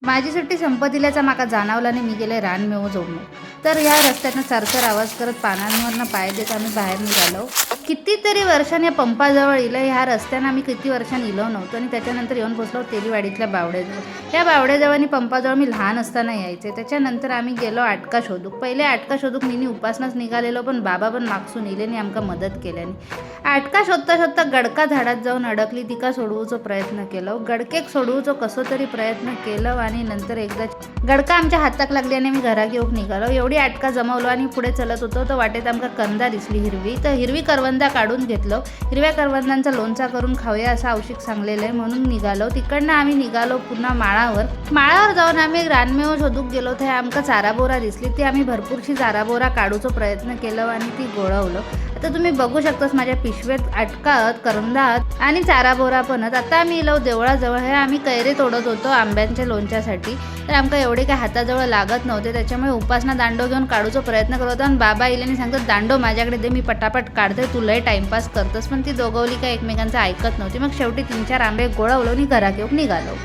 माझी सुट्टी संपत दिल्याचा माका जाणवला आणि मी गेले रानमेवो जोडणं. तर ह्या रस्त्यानं सरसर आवाज करत पानांवरनं पाय देत आम्ही बाहेर निघालो. कितीतरी वर्षांनी या पंपाजवळ इलं. ह्या रस्त्यानं आम्ही किती वर्षांनी इलो नव्हतो आणि त्याच्यानंतर येऊन पोचलो तेलीवाडीतल्या बावड्याजवळ. या बावड्याजवळ आणि पंपाजवळ मी लहान असताना यायचे. त्याच्यानंतर आम्ही गेलो आटका शोधूक. पहिले आटका शोधूक मी उपासनाच निघालेलो, पण बाबा पण मागसून इले आणि आमका मदत केल्याने. आटका शोधता शोधता गडका झाडात जाऊन अडकली. तिका सोडवूचो प्रयत्न केलो. गडकेक सोडवूचो कसो तरी प्रयत्न केलो आणि नंतर एकदा गडका आमच्या हाताक लागली आणि आम्ही घराक येऊक निघालो. एवढी आटका जमवलो आणि पुढे चलत होतो तर वाटेत आमका कंदा दिसली हिरवी. तर हिरवी करवंदा काढून घेतलो. हिरव्या करवंदांचा लोणचा करून खाऊया असं औषिक सांगलेलं आहे म्हणून निघालो. तिकडनं आम्ही निघालो पुन्हा माळावर. माळावर जाऊन आम्ही रानमेवो शोधूक गेलो. ते आमका चाराबोरा दिसली. ती आम्ही भरपूरशी चाराबोरा काढूचो प्रयत्न केलो आणि ती गोळवलो. आता तुम्ही बघू शकतास माझ्या पिशव्यात अटकात करंदात आणि चाराबोरा पण. आता आम्ही इलो देवळाजवळ. हे आम्ही कैरे तोडत होतो आंब्यांच्या लोणच्यासाठी. तर आमका एवढे काय हाताजवळ लागत नव्हते, त्याच्यामुळे उपासना दांडो घेऊन काढूचा प्रयत्न करत होतो. आणि बाबा इल्याने सांगतात, दांडो माझ्याकडे दे, मी पटापट काढते, तू लय टाइमपास करतोस. पण ती दोघवली काय एकमेकांचं ऐकत नव्हती. मग शेवटी 3-4 आंबे गोळवलो आणि घरात येऊन निघालो.